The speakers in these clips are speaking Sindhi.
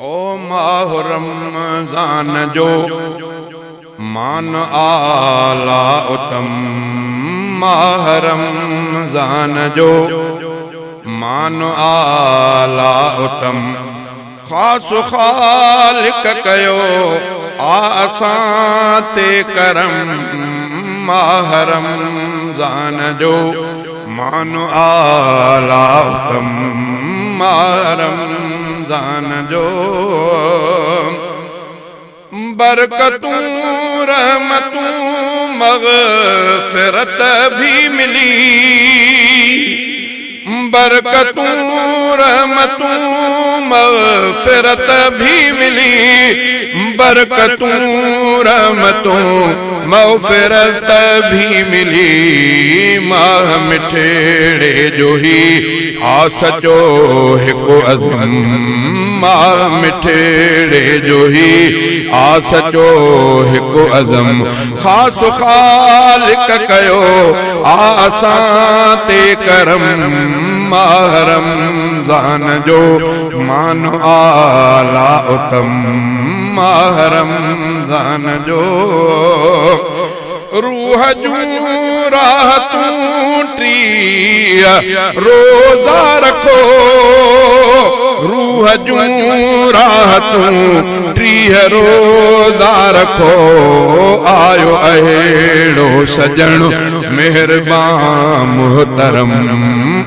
او ماه رمضان جو مان اعليٰ اتم، ماه رمضان جو مان اعليٰ اتم، خاص خالق ڪيو آ اسان تي ڪرم، ماه رمضان جو مان اعليٰ اتم، ماه رمضان جو. برڪتون رحمتون مغفرت ڀي ملي، برڪتون رحمتون مغفرت ڀي ملي، برڪتون رحمتون مغفرت ڀي ملي، ماھ مٺڙي جو هي آ سچو هڪ عزم، ماھ مٺڙي جو هي آ سچو هڪ عزم، خاص خالق ڪيو آ اسان تي ڪرم، ماھ رمضان جو مان اعليٰ اتم، ماھ رمضان جو. روح جون راحتون 30 روزا رکو، روح جون راحتون 30 روزا رکو، آيو اهڙو سڄڻ مهربان محترم،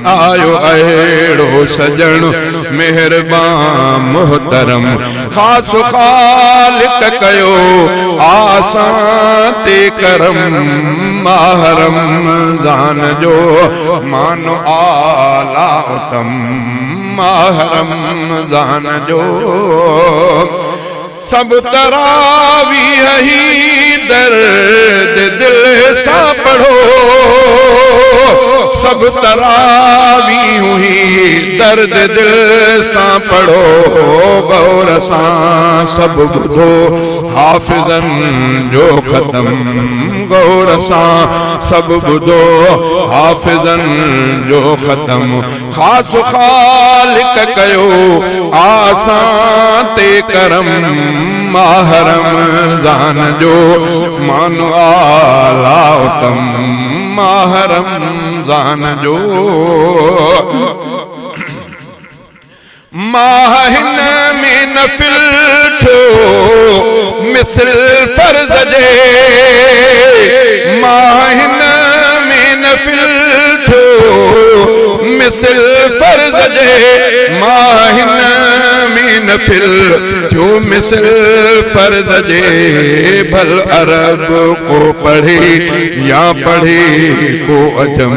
آيو اهڙو سڄڻ مهربان محترم، خاص خالق ڪيو آسان تي ڪرم، ماه رمضان جو مان اعليٰ اتم، ماه رمضان جو. سڀ تراويح هي درد دل سان پڙهو، سڀ تراويح هي درد دل سان پڙهو، غور سان سڀ ٻڌو حافظن جو ختم، غور سان سڀ ٻڌو حافظن جو ختم، خاص خالق ڪيو آسان تي ڪرم، ماه رمضان جو مان اعليٰ اتم، ماه رمضان جو. ماه هن ۾ نفل ٿيو مثل فرض جي، ماه هن ۾ نفل ٿيو مثل فرض جي، ماه هن ۾ نفل ٿيو مثل فرض جي، ڀل عرب ڪو پڙهي يا پڙهي ڪو عجم،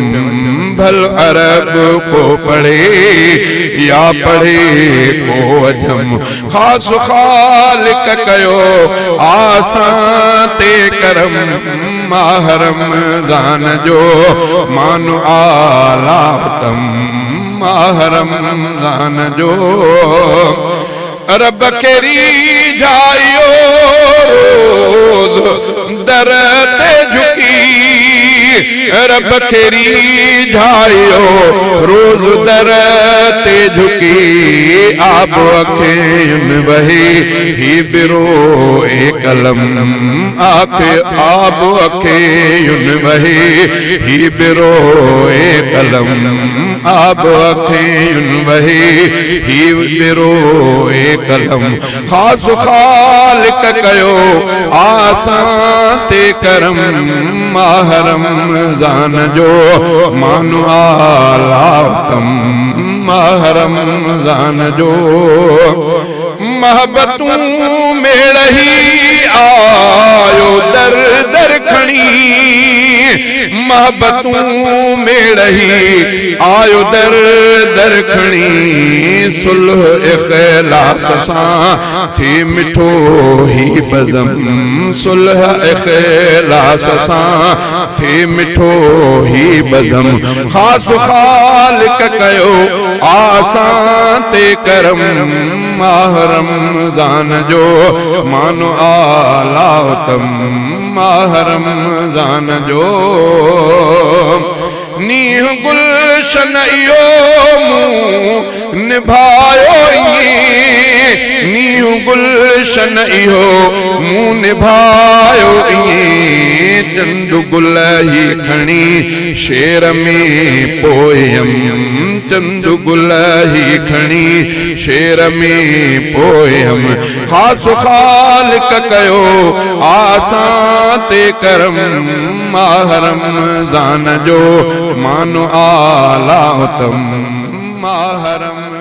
ڀل عرب ڪو پڙهي يا پڙهي ڪو عجم، خاص خالق ڪيو آسان تي ڪرم، ماه رمضان جو مان اعليٰ اتم، ماه رمضان جو. رب کي ريجهايو روز در تي جهڪي، رب کي ريجهايو روز در تي جهڪي، آب اکين وهي هي بروئي قلم، آک آب اکين وهي هي بروئي قلم، آب اکين وهي هي بروئي قلم، خاص خالق ڪيو آسان تي ڪرم، ماه رمضان جو مان اعليٰ اتم، ماه رمضان جو. محبتون ميڙهي آيو در در کڻي، محبتون ميڙهي آيو در در کڻي، صلح اخلاص سان ٿي مٺو هي بزم، صلح اخلاص سان ٿي مٺو هي بزم، خاص خالق ڪيو آسان تي ڪرم، ماه رمضان جو مان اعليٰ اتم، ماه رمضان جو. نينهن گلشن اهو مون نڀايو ائين، هي گلشن اهو مون نڀايو ائين، چند گل هي کڻي شعر ۾ پويم، چند گل هي کڻي شعر ۾ پويم، خاص خالق ڪيو آسان تي ڪرم، ماه رمضان جو مان اعليٰ اتم، ماه رمضان.